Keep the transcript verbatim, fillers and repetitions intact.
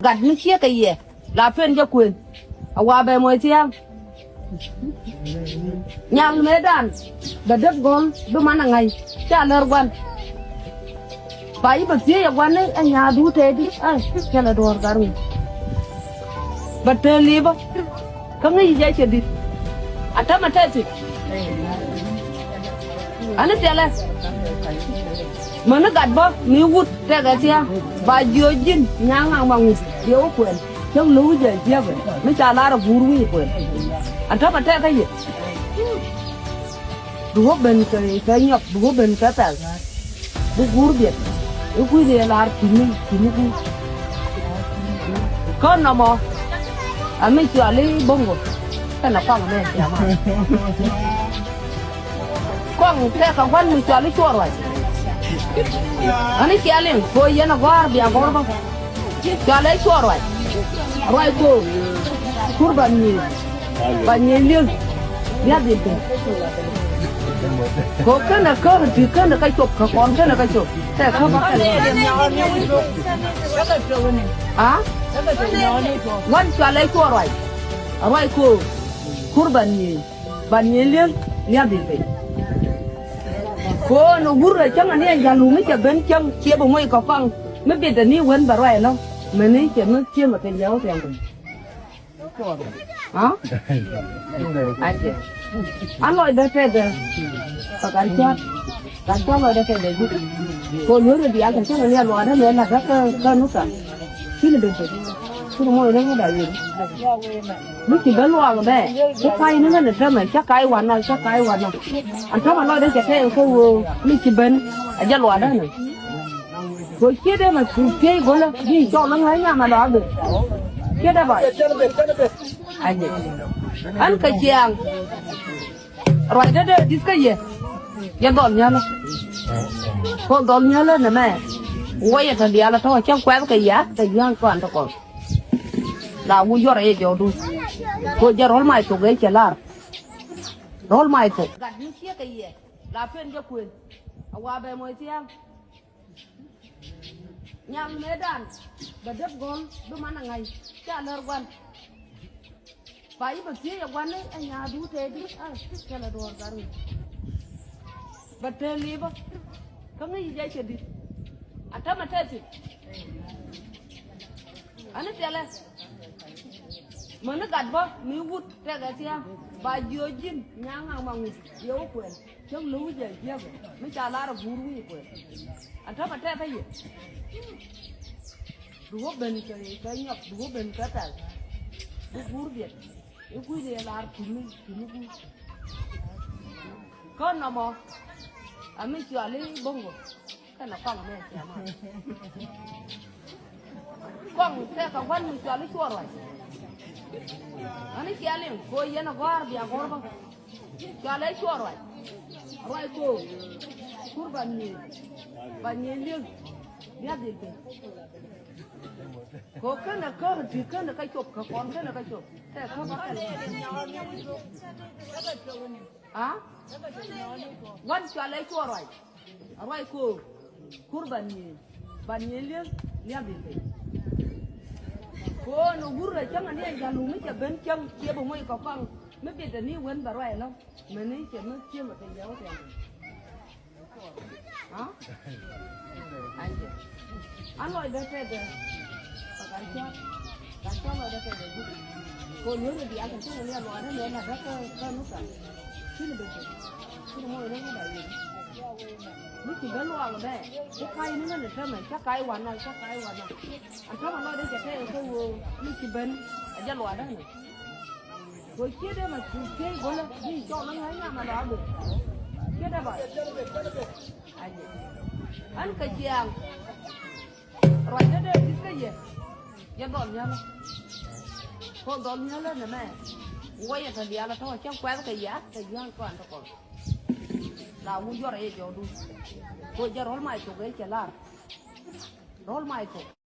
Gat mi ciek kɛ yɛ la pen jɛ kuën. A wa bɛ mɔc thia̱a̱ŋ. Nyal mëëdan bɛ dep gɔl bi man a ŋa̱c ca lär guan. Ba yi bɛ thiec a guan ni a nyaathu tɛɛdi a cɛ lɛ duɔ̱ɔ̱r gar mi. Bɛ tëë li̱pä kä ŋäc jɛ cɛ di̱t. A tämɛ tɛth thi̱n. Ani thilɛ mäni gat bä mi wut tɛkɛ thia̱a̱ŋ ba jiö ji̱n nyaŋ ŋaŋ ma ŋuth diɛ wä kuɛl. Cäŋ lo̱k wi̱c ɛ jiäkɛ mi ca lar a guur wi̱i̱ kuɛl. A tämɛ tɛkɛ yɛ. Bi wä ben kɛ kɛ nyɔk bi wä ben kɛ thɛl. Bi guur biɛt i̱ kui̱ dee lar ti̱mi ti̱mi guur. Kä nɔmɔ a mi cuali boŋgo kɛnɛ kɔaŋ mɛ ciama. Kɔaŋ tɛkɛ gua̱n mi cuali cuɔ ruac. Ani cialiŋ ko yɛn a gɔ̱a̱r bia gɔ̱r bä. Cualɛ cuɔ ruac. Ruac ko kur ba nyiëë. Ba nyiëë li̱eŋ. Liath in piny. Ko kenɛ kä ti kenɛ kä cop kä kɔn kenɛ kä cop. Tɛ kä ba kɛn. A? Wan cualɛ cuɔ ruac. Ruac ko kur ba nyiëë. Ban nyieny li̱eŋ liath in piny. Ko̱o̱n wur a cäŋ ani a ja̱l wumi cɛ ben cäŋ ciɛ bi moc kɛ kɔaŋ mi bit ani wen bɛ ruac ɛlɔ̱ŋ. Meni cɛ mi ciɛ mɛ kɛ jiaw thiaŋ kɛ. A? An lɔcdä tɛtdɛ. Kɛ gat cuat. Gat cuat lɔcdä tɛtdɛ gup. Ko̱o̱n wur a diaal kɛ cäŋ ani a luaadä mɛ la̱tdä kä nuka. Cini ben pek cini moc ni ŋuda yel. Mi ci ben luaak bɛ ci ka̱c ni ŋän tämɛ cä ka̱c wanɔ cä ka̱c wanɔ. An tämɛ lɔcdɛ cɛ tɛɛk kä ɣöö mi ci ben a jɛ luaak däni. Ko ciet ɛmɛ cu piey golä bi cɔl ni ŋäc nyam a lɔak ben. Ciet ɛ bac. Aje an kɛ ciaŋ. Ruacdä dee di̱t kä yɛ. Yɛ dhɔl nhialä. Ko dhɔl nhialä nɛmɛ. Wä yɛ tɔ diaal tɔ cä kuɛth kɛ yɛ kɛ jua̱a̱n kuan tɔ kɔn. La wu yuɔr yɛ jɔwdu. Ko jɛ rɔl mac thok yɛ cɛ lar. Rɔl mac thok. Gat ni ciek kɛ yɛ la pen jɛ kuën. A wa bɛ mɔc thia̱a̱ŋ. Nyal mëëdan bɛ dep gɔl bi man a ŋa̱c ca lär guan. Ba yi bɛ thiec a guan ni a nyaathu tɛɛdi a cɛ lɛ duɔ̱ɔ̱r gar wi̱c. Bɛ tëë li̱pä kä ŋäc yi jɛ cɛ di̱t. A tämɛ tɛth thi̱n. Ani thilɛ mäni gat bä mi wut tɛkɛ thia̱a̱ŋ ba jiö ji̱n nyaŋ ŋaŋ ma ŋuth yɛ wä kuɛl. Cäŋ lo̱k wi̱c ɛ jiäkɛ mi ca lar a guur wi̱i̱ kuɛl. A tämɛ tɛth kä yɛ. Bi wä ben kɛ kɛ nyɔk bi wä ben kɛ thɛl. Bi guur biɛt i̱ kui̱ dee lar ti̱mi ti̱mi guur. Kä nɔmɔ a mi cuali boŋgo. Kɛnɛ kɔaŋ mɛ ciama. Kɔaŋ tɛkɛ gua̱n mi cuali cuɔ ruac. Ani cialiŋ ko yɛn a gɔ̱a̱r bia gɔ̱r bä. Cualɛ cuɔ ruac. Ruac ko kur ba nyieny. Ba nyieny li̱eŋ. Liath in piny. Ko kenɛ kä ti kenɛ kä cop kä kɔn kenɛ kä cop. Tɛ kä ba kɛn. A? Gua̱n cualɛ cuɔ ruac. A ruac ko kur ba nyieny. Ba nyieny li̱eŋ liath in piny. Ko̱o̱n wur a cäŋ ani a ja̱l wumi cɛ ben cäŋ ciɛ bi moc kɛ kɔaŋ mi bit ani wen bɛ ruac ɛlɔ̱ŋ. Meni cɛ mi ciɛ mɛ kɛ jiaw thiaŋ. A? An lɔcdä tɛtdɛ. Kɛ gat cuat. Gat cuat lɔcdä tɛtdɛ gup. Ko lueeri diaal kɛ cäŋ ni a luaadä mɛ la̱tdä kä nuka. Cini ben pek cini moc ni ŋuda yel. Mi ci ben luaak bɛ ci ka̱c ni ŋän tämɛ cä ka̱c wanɔ cä ka̱c wanɔ. An tämɛ lɔcdä cɛ tɛɛk kä ɣöö mi ci ben a jɛ luaadä ni. Ko ciet ɛmɛ cu piey golä bi cɔl ni ŋäc nyam a lɔak ben. Ciet ɛ bac. Aje an kɛ ciaŋ. Ruacdä dee di̱t kä yɛ. Yɛ dhɔl nhialä. Ko dhɔl nhialä nɛmɛ. Wä yɛ tɔ diaal tɔ cä kuɛth kɛ yɛ kɛ jua̱a̱n kuan tɔ kɔn. La wu yuɔr yɛ jɔwdu. Ko jɛ rɔl mac thok yɛ cɛ lar. Rɔl mac thok.